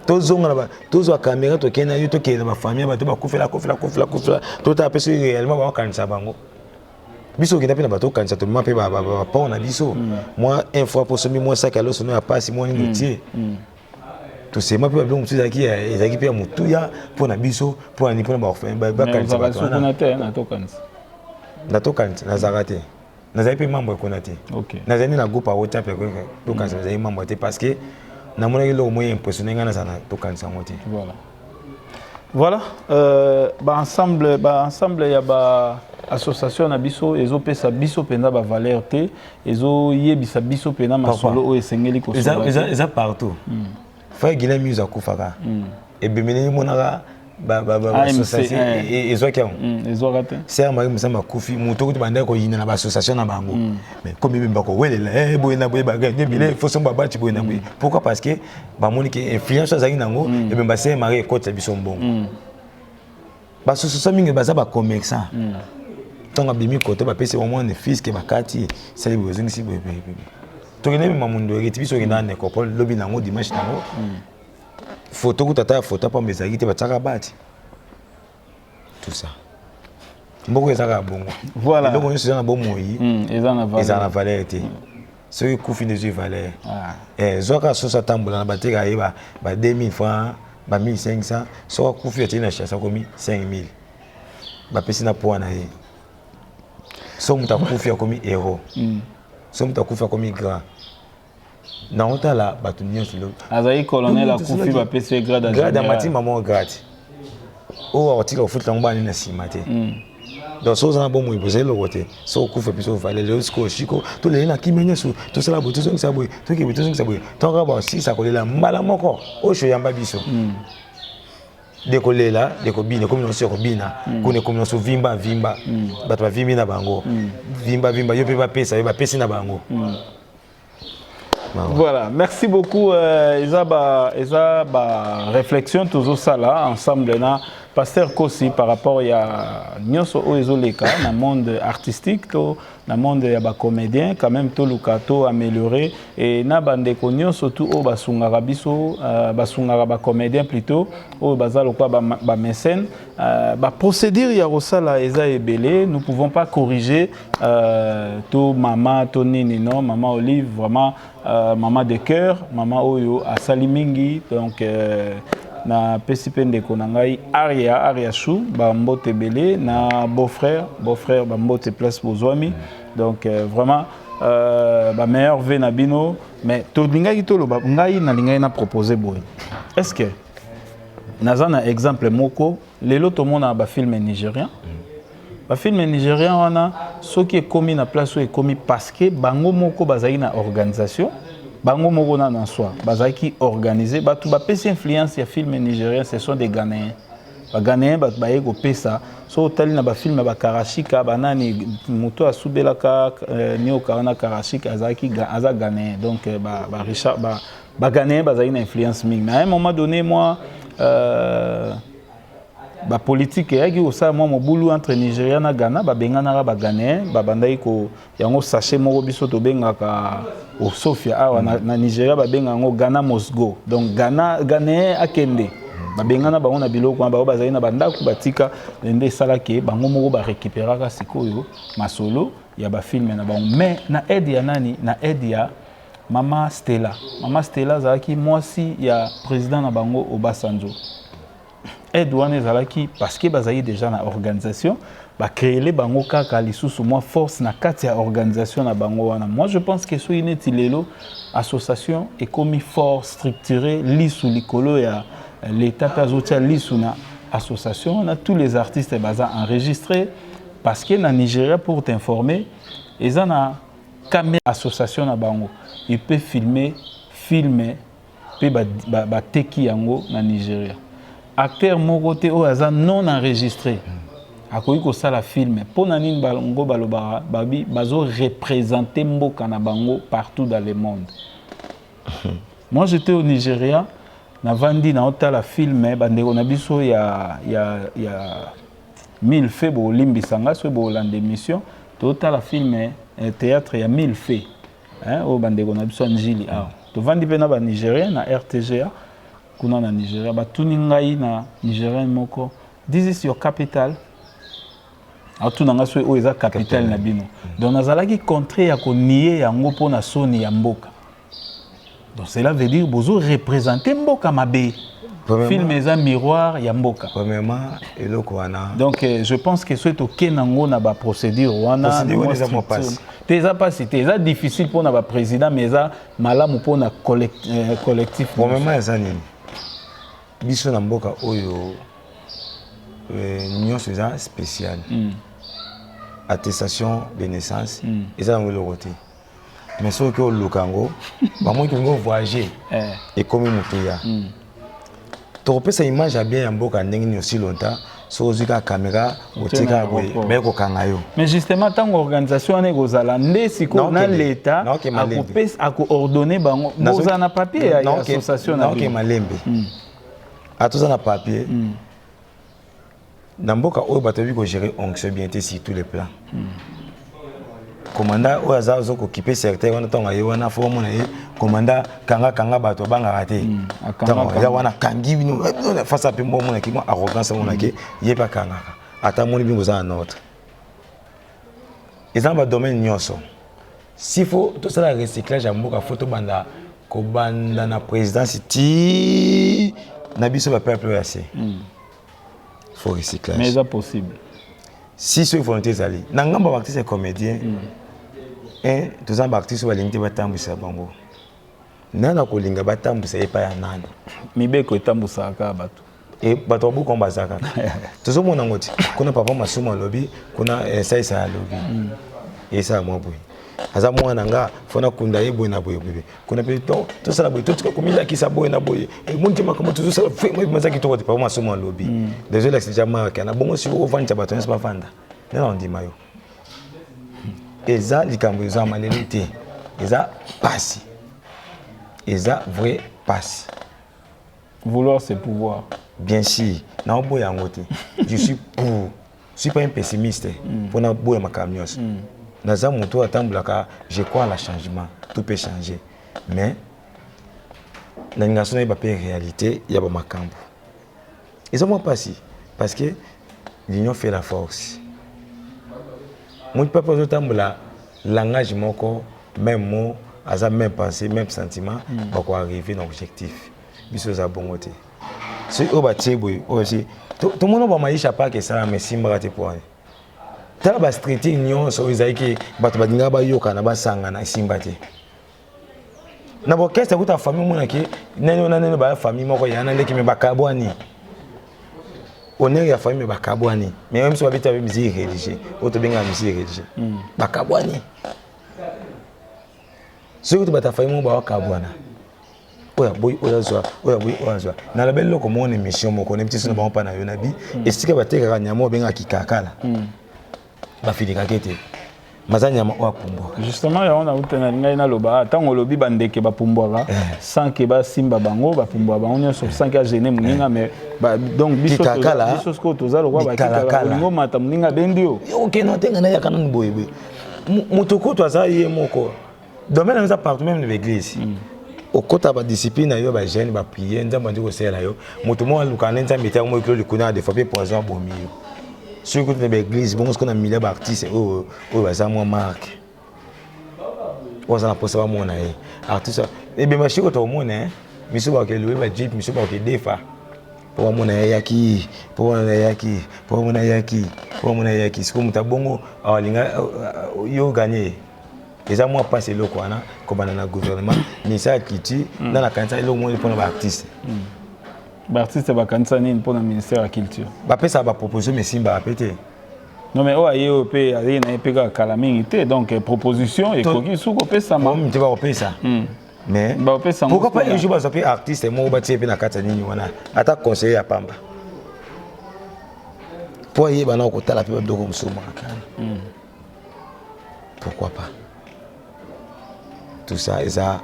S1: Tozonga na tozwa caméra, tokende na yo, tokende na bafamille, bato bakufela, kufela, kufela, kufela, totala mpe soki réellement bakokanisa bango. Biso okenda mpe na bato okanisa, tomema mpe baport na biso mwa un fois mpo somi mwa saki ya loso no ya pasi mwa nini otie, tosema mpe babiloko mosusu ezalaki mpe ya motuya mpo na biso, mpo na nini, mpo na baorphelin, bakanisa
S2: ozalaka
S1: bato
S2: su
S1: wana.
S2: Kuna te na Tokanisa?
S1: Na Tokanisa nazalaka te, nazali mpe membre kuna te. Nazali nde na groupe ya WhatsApp ya Tokanisa, nazali membre te parce que namonaki eloko moko impressionne ngai, nazala na Tokanisa yango te.
S2: Voilà, baensemble ya ba association na biso ezopesa biso mpenza bavaleur te, ezoyebisa biso mpenza masolo oyo esengeli kosolola te.
S1: Eza partout. Frère Guilhem Muse akufaka, ebemeli emonaka.
S2: AMC,
S1: Association ezwaki yango.
S2: Ezwaka te.
S1: Sœur Marie Mosamba akufi, moto okuti bandaki koyina na baassociation na bango, mais komi ebemba kowelela boye na boye, baganye bile fo somba bati boye na boye. Pourquoi? Parce que bamoni ke influence azalaki nango, ebemba sœur Marie ekotisa biso mbongo. Baassociation mingi baza bacommerçant. Ntango abimi kote, bapesi bango mwa fiske, bakati sali boye, ozongisi boye boye boye. Tokende mema mundu eketi biso, okenda na nécropole lobi nango, dimanche nango, foto kuta, ata ya foto apamba ezalaki te, batiaka bati, tout ça. Mboko eza kaka bongo. Eloko nyonso eza na bomoi
S2: eza na valeur.
S1: Eza na valeur te. Soki ekufi nde ezwi valeur.
S2: Ah.
S1: Zwa kaka soso atambola na bateka ye ba 2000 francs, ba 1500. Soki akufi, atei na chasse, akomi 5000, bapesi na poids na ye. So moto akufi, akomi héros. So moto akufi, akomi grand. Naotala bato nyonso
S2: Azali colonel, akufi, bapesi ye grade.
S1: Grade, amati mama grade oyo akotika kofutela yango bana na nsima te. Donc soki oza na bomoi, boza eloko te. Soki okufa, biso ovale lelo. Sikoyo shiko tolele na kimia nyonso, tosala boye, tozongisa boye, tokebe, tozongisa boye. Ntango basisa kolela mbala moko, oyo oyamba biso de kolela, de kobina, ekomi nyonso ya kobina kuna, ekomi nyonso vimba vimba. Bato bavimbi na bango, vimba vimba, yo mpe bapesa yo, bapesi na bango.
S2: Voilà, merci beaucoup. Eza ba réflexion tozosala ensemble na pasteur Kosi par rapport ya nyonso oyo ezoleka na monde artistique to na monde ya bacomédien. Quand même, toluka to améliorer et na bandeko nyonso tu oyo basungaka biso, basungaka bacomédien plutôt, oyo baza lokola bamécène, baprocédure ya kosala eza ebele. Nous pouvons pas corriger to mama to nini. Non, mama Olive, vraiment, mama de cœur, mama oyo asali mingi. Donc napesi mpe ndeko na ngai Aria, Aria Chou, bambote ebele na beau-frère, beau-frère, bambote place bozwami. Donc vraiment, bameilleurs vœux na bino. Mais tolingaki toloba, ngai nalingaki na proposer boye: est ce que naza na exemple moko? Lelo tomona bafilme nigérien, bafilme nigérien wana, soki ekomi na place oyo ekomi, parce que bango moko bazalaki na organisation, bango moko na na soi bazalaki organisé. Bato bapesi influence ya film nigérien, ce sont des Ghanéens. Baghanéen, bato baye kopesa. So otali na bafilme ya bakarashika, banani, moto asubelaka nioka wana, Karashika, azalaki aza Ghanéen. Donc ba Richard, baghanéen bazalaki na influence mingi. Mais à un moment donné, moi, bapolitike eyaki kosala mwa mobulu entre Nigeria na Ghana, babenganaka baghanéen, babandaki ko yango sachet moko biso tobengaka Osofia awa na Nigeria, babengaka yango "Ghana must go". Donc Ghana, Ghanéen akende, babengana bango na biloko wana. Bango bazali na bandako, batika. Nde esalaki bango moko barécupéraka sikoyo masolo ya bafilme na bango. Mais na aide ya nani? Na aide ya mama Stella. Mama Stella azalaki mwasi ya président na bango Obasanjo. Aide wana ezalaki parce que bazalaki déjà na organisation, bacréele bango kaka lisusu mwa force na kati ya organisation na bango wana. Moi, je pense que soki neti lelo association ekomi fort structuré, lisu likolo ya l'État mpe azotia lisu na association wana, tous les artistes baza enregistré. Parce que na Nigeria, pour t'informer, eza na caméra association na bango, il peut filmer film mpe bateki yango na Nigeria. Acteur moko te oyo aza non enregistré akoki kosala film. Mpo na nini? Bango balobaka, babi bazoreprésente mboka na bango partout dans le monde. Moi, j'étais au Nigeria, navandi, naotala film bandeko na biso ya Mille Feux. Bolimbisa nga soki bolanda émission. Totala film, théâtre ya Mille Feux, oyo bandeko na biso ya Njili awa. Tovandi mpe na banigérien na RTGA kuna na Nigeria. Batuni ngai na Nigérien moko: "This is your capital?" Atuna nga soki oyo eza capitale na bino. Donc nazalaki contre ya konier yango mpo na soni ya mboka. Donc cela veut dire bozo représente mboka mabe. Film eza miroir ya mboka.
S1: Premièrement, eloko wana
S2: Donc je pense que soki tokende yango na baprocédure wana, te, eza mpasi te, eza difficile mpona baprésident, mais eza malamu mpona collectif.
S1: Premièrement, eza nini? Biso na mboka oyo, nyonso eza spécial. Attestation de naissance eza yango eloko te, mais soki oluka yango, bamoki olingi voyager, ekomi motuya. Tokopesa image ya bien ya mboka ndenge nini aussi longtemps soki ozwi kaka caméra, otie kaka boye, baye kokanga yo?
S2: Mais justement, ntango organisation wana ekozala, nde sikoyo na l'État akoordonne bango bozala na papier ya association
S1: na naoke malembe. Atoza na papier na mboka oyo, bato bayebi kogérer onction bien te sur tous les plans. Commandant oyo aza azokokipe secteur wana, ntango aye wana, fo omona ye commandant kanga kanga bato abangaka te. Ntango aya wana, akangi bino face ape, mo omonaki mwa arrogance, amonaki ye mpe akangaka. Ata amoni bino boza na notre, eza na badomaine nyonso. Si faut tosala recyclage ya mboka, faut tobanda kobanda na présidence ti na biso bapeuple oyo ya se. Faut recyclage.
S2: Mais eza possible.
S1: Si soki volonté ezali na ngambo ya baartiste ya comédien, toza na baartiste oyo balingi te batambwisa bango. Nani akolinga batambwisa ye epai ya nani?
S2: Mibeko etambwisaka kaka bato.
S1: E bato babuka ngo baza kaka, tozomona yango ti kuna papa Masumu alobi kuna, esalisa alobi, esala mwa boye, aza mwana nga, fo nakunda ye boye na boye boye. Kuna mpe tosala boye, totika komilakisa boye na boye. Emoni te makambo tozosala vraiment eza kitoko te. Papa Masumu alobi deja, elakisa deja marke na bongo. Sikoyo ovandisa bato nyonso bavanda nde na ondima yo. Eza likambo eza malelo te, eza pasi, eza vrai pasi.
S2: Vouloir, c'est pouvoir.
S1: Bien sûr, naoboya yango te. Je suis pour, je suis pas un pessimiste mpona boya makambo nyonso. Naza moto oyo atambolaka, je crois à la changement, tout peut changer, mais nalinga so nayeba mpe réalité ya bamakambo. Eza mwa mpasi parce que l'union fait la force. Moto papa azotambola langage moko, même mot, aza même pensée, même sentiment, bakoarrive na objectif. Biso eza bongo te. Soki oyo batie boye, oyo si tomona bamaisha pake esalama, esimbaka te. Po wana tala bastructure nyonso oyo ezalaki, bato balingaka bayokana, basangana, esimba te. Na baorchestre kuta famille, omonaki nene na nene baya famille moko ya na ndeki, me bakabwani. Honneur ya famille, me bakabwani. Mais oyo biso babeta musique religieux, oyo tobengaka musique religieux, bakabwani. Soki to bato ya famille moko bawakabwana, oyo aboyi oyo azwa, oyo aboyi oyo azwa. Nalobeli eloko moko na émission moko, nayebi te so na bango mpa na yo. Nabi esika batekaka nyama oyo babengaka kikakala, bafilikaka ete maza nyama oyo apumbwaka.
S2: Justement, yango nauta na ngai naloba. Ntango olobi bandeke bapumbwaka sans ke basimba bango, bapumbwaka bango nyonso sans ke agêner moninga. Mais donc biso biso sikoyo toza lokwa bakikakala. Olingo mata, moninga abendi yo.
S1: Okende otenga na yaka nanu boye boye. Moto koto aza ye moko, domaine yango eza partout, même na baeglise. Okota badiscipline na yo, bajeûne, baprière, Nzambe andi kosalela yo. Moto moko alukaka nde Nzambe te, yango moko likuna ya des fois mpe poison abomi yo. Soki kutu na baeglise bongo, sikoyo na milieu baartiste oyo oyo baza mwa marque, oyo aza na mposa bamona ye artiste ebema siko, tokomona miso bakoke louer bajeep, miso bakoke defa mpo bamona ye yaki, mpo bamona ye yaki, mpo bamona ye yaki, mpo bamona ye yaki. Sikoyo moto abongo alinga yo ganye, eza mwa mpasi. Eloko wana kobanda na gouvernement, ministère ya culture na nakanisa eloko moko mpona baartiste.
S2: Baartiste bakanisa nini mpona ministère ya culture?
S1: Bapesaka baproposition, mais esimbaka mpe te.
S2: Non, mais oyo aye, oyo mpe aye na ye mpe kaka kala mingi te, donc proposition ekoki soki kopesama.
S1: Te, bakopesa, mais pourquoi pas un jour bazwa mpe artiste moko, batie mpe na kati ya nini wana, ata conseiller ya pamba, mpo ayeba na kotala mpe babiloko mosusu makana. Pourquoi pas? Tout ça eza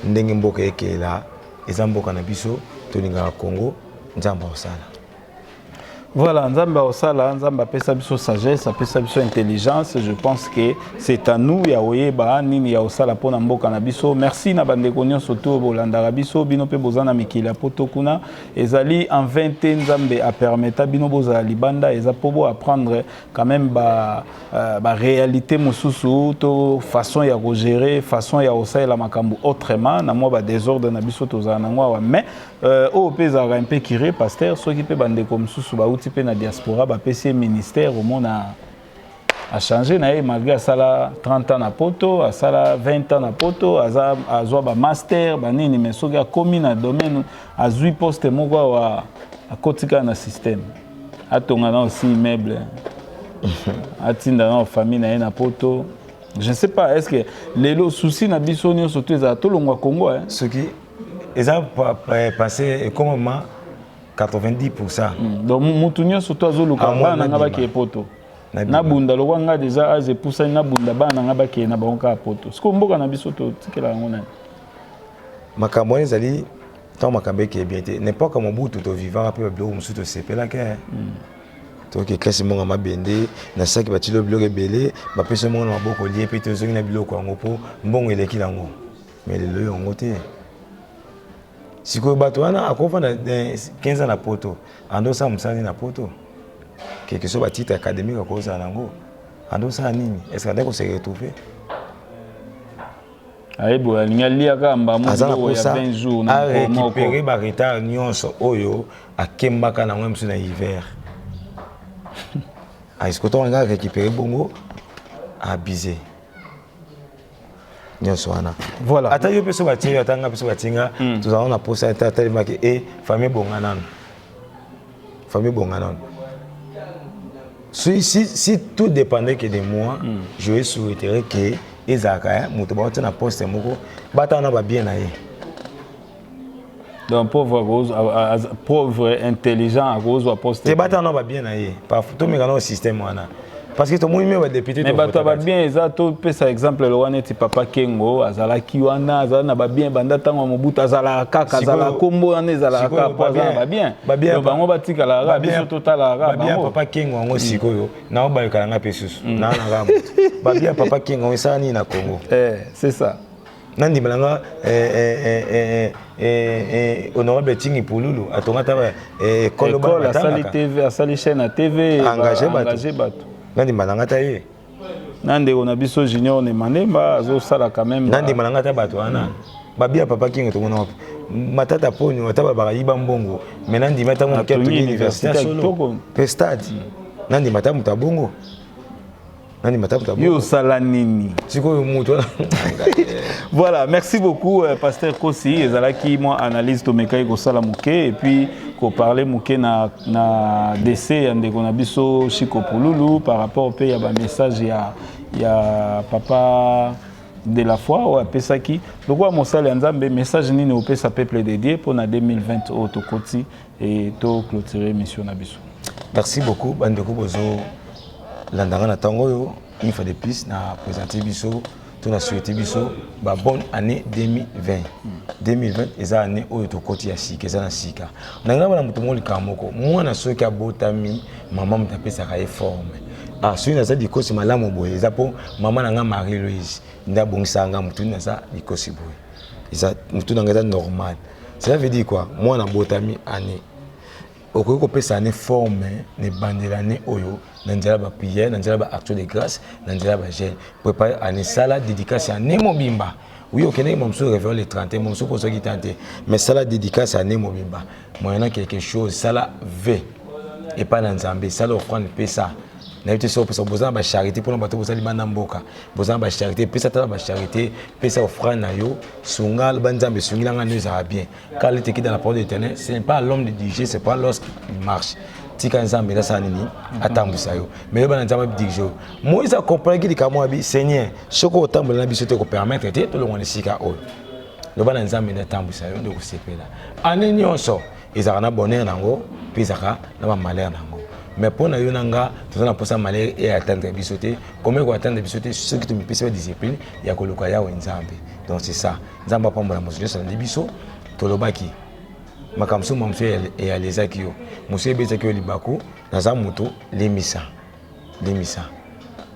S1: ndenge mboka ekela, eza mboka na biso, tolingaka Congo. Nzambe akosala.
S2: Voilà, Nzambe osala, Nzambe apesa biso sagesse, apesa biso intelligence. Je pense que c'est à nous ya oyeba nini ya osala pona mboka na biso. Merci na bandeko nyonso to bolandaka biso, bino pe bozana mikili ya poto kuna. Ezali en 20 Nzambe a permettre bino bozala libanda, eza po bo apprendre quand même ba réalité mosusu to façon ya gérer, façon ya osalela makambo autrement na mwa ba désordre na biso tozala nango awa. Mais oyo mpe ezalaka un peu curé, pasteur, soki mpe bandeko mosusu bauti mpe na diaspora, bapesi ye ministère, omona achanger na ye malgré asala 30 ans na poto, asala 20 ans na poto, aza azwa bamaster banini, mais soki akomi na domaine, azwi poste moko awa, akoti kaka na système, atonga na aussi immeuble, atinda na famille na ye na poto. Je ne sais pas, est ce que lelo souci na biso nyonso to ezala tolongwa Congo, hein?
S1: Soki eza passé ekomama 90.
S2: Donc mutu nyonso to azoluka bana na nga bakee poto, nabunda lokwa nga déjà âge epusani, nabunda bana na nga bakee na bango kaka poto. Sikoyo mboka na biso totikela yango nani?
S1: Makambo wana ezali ntango makambo ekee bien te. N'époque Mobutu tovivaka mpe babiloko mosusu, tosepelaka. Toke klase, monga mabende na saki, batili biloko ebele, bapesi mongo na maboko, lie mpe tozongi na biloko yango mpo mbongo eleki nango. Mais lelo yango te. Sikoyo bato wana akofanda 15 ans na poto, andosala mosala nini na poto? Quelque soit batitre académique akozala nango, andosala nini? Est ce que andaki kose retrouver?
S2: Ayebi oyo alingi alia kaka mbamu.
S1: Aza na posa arécupérer baretard nyonso oyo akembaka nango mosusu na hiver. Aisiko ntongo alingi arécupérer bongo, abuse nyonso wana.
S2: Voilà.
S1: Ata yo mpe so batie yo, ata nga mpe so batie nga, tozala na posa ata atelemaki e famille ebonga nano. Famille ebonga nano. Si tout dépendait que de moi, je souhaiterais que ezalaka moto bauti na poste moko, batala na babien na ye.
S2: Donc pauvre intelligent akozwa poste.
S1: Te, batala na babien na ye, tomeka na système wana, parce que tomoni me badéputé.
S2: Mais bato ya babien eza, topesa exemple lowa neti papa Kengo, azalaki wana, azala na babien banda ntango ya Mobutu, azalaka kaka, azalaka, kombo wana ezalaka kaka po aza na babien. Bango batikalaka kaka, biso totalaka kaka
S1: bango. Papa Kengo yango sikoyo naobalekala nga mpe susu naa moto babien. Papa Kengo yango esala nini na Congo?
S2: C'est ça.
S1: Nandimela nga honorable Tingi Pululu atonga ta
S2: école, asali TV, asali chaîne ya TV.
S1: Engagé bato. Nandima na nga ta ye.
S2: Na ndeko na biso Junior Nemandemba azosala quand même.
S1: Nandima na nga ta bato wana babia papa Kingo, tomona wapi Matata Ponyo, ata balobaka yiba mbongo, mais nandima ata moke atongi université ya solo mpe stade. Nandima ata moto abongo, nandima ata moto abongo.
S2: Yo osala nini?
S1: Sikoyo moto wana.
S2: Voilà, merci beaucoup pasteur Kosi. Ezalaki mwa analyse tomekaki kosala moke et puis koparler moke na décès ya ndeko na biso Chiko Pululu, par rapport mpe ya bamessage ya papa de la foi oyo apesaki lokola mosali ya Nzambe. Message nini opesa peuple de Dieu mpona 2020 oyo tokoti e toclôturer émission na biso?
S1: Merci beaucoup, bandeko bozolandanga na ntango oyo. Une fois de plus, na présente biso to na souhaité biso ba bonne année 2020. 2020 eza année oyo tokoti ya sika, eza na sika. Na ngai bana moto moko, likambo moko, mwana soki abotami, mama moto apesaka ye forme. Ah, soki naza likosi malamu boye, eza mpo mama na nga Marie Louise nde abongisaka nga motu. Naza likosi boye, eza motu na ngai, eza normal. Cela veut dire quoi? Mwana abotami, année okoki kopesa année forme na ebandela année oyo na nzela ya baprière, na nzela ya baaction de grâce, na nzela ya bajeûne. Prépare année, sala dédicace ya année mobimba. Oui, okendeki mosusu réveillon le 31, mosusu mpo ozwaki temps te, mais sala dédicace ya année mobimba moyennant quelque chose. Sala vœu epai na Nzambe, sala offrande, pesa. Nayebi te soki opesa, boza na bacharité mpona bato bozali bana mboka, boza na bacharité, pesa. Tala bacharité, pesa offrande na yo, sunga banzambe, esungilanga nde ezala bien. Car il est écrit dans la parole de l'Éternel: ce n'est pas à l'homme de diriger, c'est pas lorsqu'il marche. Tika Nzambe asala nini? Atambwisa yo. Mais yo bana, Nzambe adirige yo. Moïse akomprendaki likambo abi: Seigneur, soki otambola na biso te, kopermettre te tolongwa na esika oyo. Loba na Nzambe nde atambwisa yo, nde kosepela. Année nyonso ezalaka na bonheur nango mpe ezalaka na bamalheur nango, mais mpo na yo na nga, toza na mposa malheur eatteindre biso te. Comment ekoatteindre biso te? Soki tomipesi badiscipline ya koluka Yawe Nzambe. Donc c'est ça. Nzambe apambola moto nyonso alandi biso. Tolobaki makambo mosusu, mosusu eyalezaki yo, mosusu ebetaki yo libaku. Naza moto, lemisa, lemisa.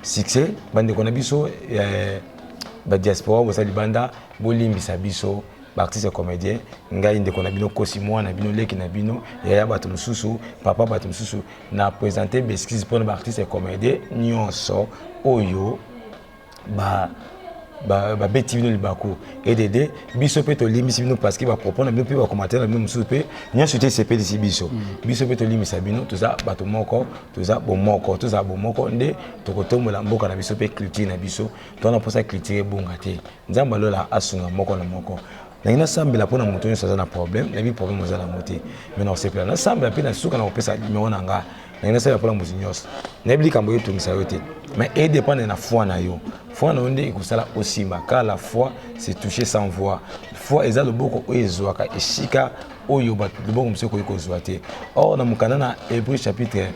S1: Succès, bandeko na biso badiaspora, boza libanda, bolimbisa biso baartiste comédien. Ngai ndeko na bino Kosi, mwana na bino, leki na bino, yaya bato mosusu, papa bato mosusu, na présente baexcuse mpona baartiste comédien nyonso oyo babeti bino libaku. Edd biso mpe tolimbisi bino, parce que bapropos na bino mpe bacommentaire na bino mosusu mpe nyonso te esepelisi biso. Biso mpe tolimbisa bino. Toza bato moko, toza bomoko, tozala bomoko nde tokotombola mboka na biso mpe culture na biso. Twana mposa culture ebonga te. Nzambe alola asunga moko na moko. Nangi nasambela mpona moto nyonso aza na problème. Nayebi problème oza nango te, mais nakosepela nasambela mpe na suka na kopesa numero na nga. Nangi nasambela mpona moto nyonso. Nayebi likambo oyo etungisa yo te, mais edépendre na foi na yo. Foi na yo nde ekosala osimba, car la foi, c'est toucher sans voir. Foi eza loboko oyo ezwaka esika oyo loboko mosusu ekoki kozwa te. Or na mokanda na Hébreu chapitre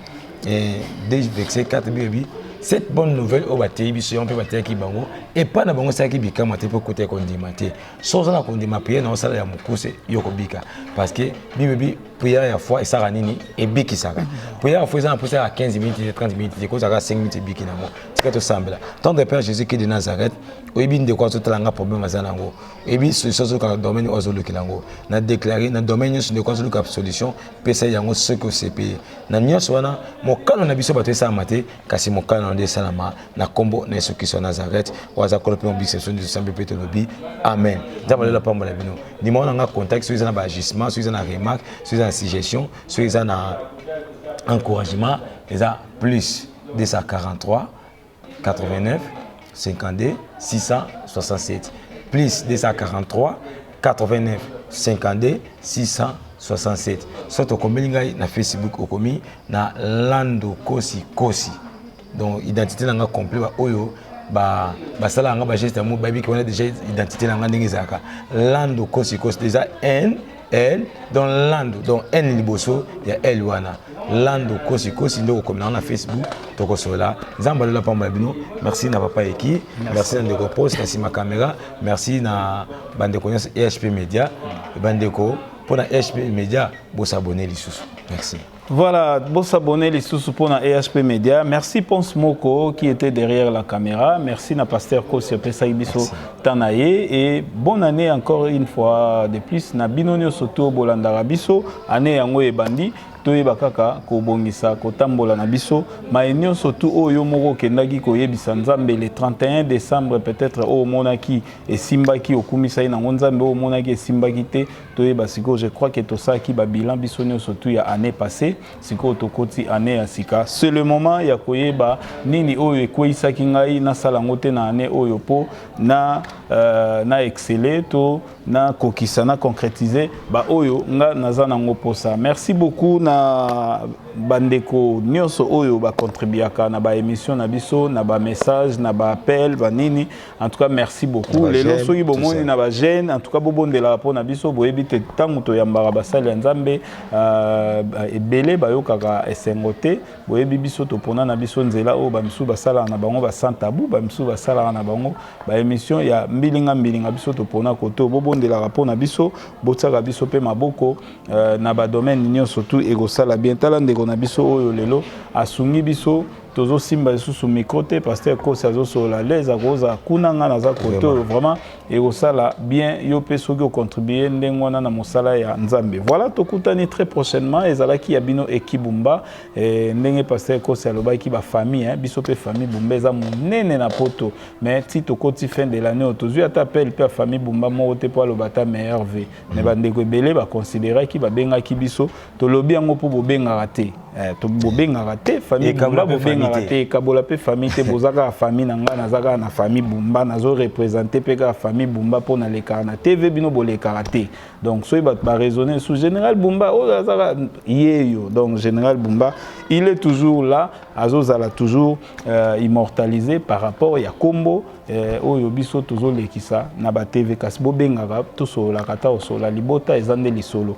S1: 2 verset 4, biyebi cette bonne nouvelle oyo bateyi biso yango mpe bateyaki bango epai na bango, esalaki bikamwa te mpo kota kondima te. So oza na kondima, prière na osala ya mokuse, yo kobika, parce que Bible bi prière ya foi esalaka nini? Ebikisaka. Prière ya foi eza na mposa ya 15 minutes te, 30 minutes te, kozalaka 5 minutes, ebiki nango. Tika tosambela. Tendre Père Jésus Christ de Nazareth, oyebi ndeko azotala nga, problème aza nango, oyebi solution azoluka na domaine oyo azolukela yango. Na déclare na domaine nyonso ndeko azoluka solution, pesa yango. Soki osepeli na nyonso wana, mokano na biso bato esalama te, kasi mokano na nde esalama, na nkombo na Yesu Kristo ya Nazareth oyo aza Nkolo mpe mobikisi biso, nde tosambi mpe tolobi amen. Nzambe alola pambola bino. Ndima wana nga contact, soki eza na baajustement, soki eza na remarque, soki eza na suggestion, soki eza na encouragement, eza plus 243 89 52 667, plus 243 89 52 667. 67. Soit okomeli ngai na Facebook, okomi na Lando Kosi Kosi. Donc identité na nga complet, ba oyo ba basalaka nga bageste yango bayebi ke wana déjà identité na nga ndenge ezalaka. Lando Kosi Kosi déjà N L, donc Lando, donc N liboso ya L wana, Lando Kosi Kosi nde okokomela nga na Facebook, tokosola. Nzambe alola pambola bino. Merci na papa Eki, merci na ndeko Poste na nsima caméra, merci na bandeko nyonso EHP Media. Bandeko, mpona EHP Media, bosabone lisusu. Merci.
S2: Voilà, bon, s'abonner lisusu pour na EHP Media. Merci Ponce Moko qui était derrière la caméra. Merci na pasteur Kosi apesaki biso tanaye et bonne année encore une fois de plus na bino nyonso to bolandaka biso. Année yango ebandi, toyeba kaka kobongisa kotambola na biso. Maye nyonso tu oyo moko okendaki koyebisa Nzambe le 31 décembre, peut-être oyo omonaki esimbaki, okumisaki nango Nzambe, oyo omonaki esimbaki te, toyeba sikoyo. Je crois que tosalaki babilan biso nyonso tu ya année passée. Sikoyo tokoti année ya sika, c'est le moment ya koyeba nini oyo ekweyisaki ngai, nasala yango te na année oyo mpo na exceller to nakokisa, na concrétiser baoyo nga naza nango posa. Merci beaucoup na bandeko nyonso oyo bacontribuaka na baémission na biso, na bamessage, na baappel, banini. En tout cas, merci beaucoup. Lelo soki bomoni na bagene, en tout cas bobondelaka mpo na biso. Boyebi te, ntango toyambaka basali ya Nzambe, ebele bayokaka esengo te. Boyebi, biso topona na biso nzela oyo bamisusu basalaka na bango basan tabu, bamisusu basalaka na bango baémission ya mbilinga mbilinga. Biso topona kote. Bobondelaka mpo na biso, botiaka biso mpe maboko na badomaine nyonso tu, ekosala bien. Tala ndeko na biso oyo lelo asungi biso, tozosimba lisusu micro te, pasteur Kosi azosolola lese, akozala kuna, nga naza kote oyo. Vraiment ekosala bien yo mpe soki ocontribue ndenge wana na mosala ya Nzambe. Voilà, tokutani très prochainement. Ezalaki ya bino Eki Bumba. Ndenge pasteur Kosi alobaki, bafamille, biso mpe famille Bumba eza monene na Poto, mais ti tokoti fin de l'année oyo, tozwi ata appel mpe ya famille Bumba moko te mpo aloba ata meilleur v. Mais bandeko ebele baconsidéraki, babengaki biso, tolobi yango mpo bobengaka te. Bobengaka te famille Bumba, bobengaka te, ekabola mpe famille te. Boza kaka famille na ngai, naza kaka na famille Bumba, nazoreprésente mpe kaka famille Bumba mpo nalekaka na TV, bino bolekaka te. Donc soki bato baraisonne sous général Bumba oyo azaka yeyo, donc général Bumba, il est toujours là, azozala toujours immortalisé par rapport ya kombo oyo biso tozolekisa na batv. Kasi bobengaka, tosololaka, ta osolola libota eza nde lisolo.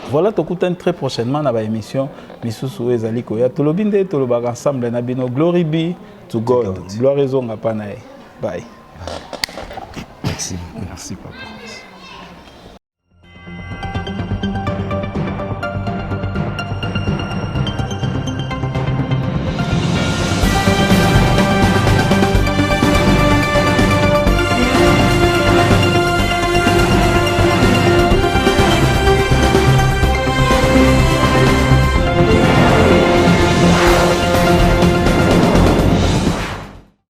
S2: Voilà, tokutani très prochainement na baémission misusu oyo ezali koya. Tolobi nde tolobaka ensemble na bino: glory be to God, gloire ezonga mpa na ye. Bye.
S1: Merci.
S2: Merci, papa.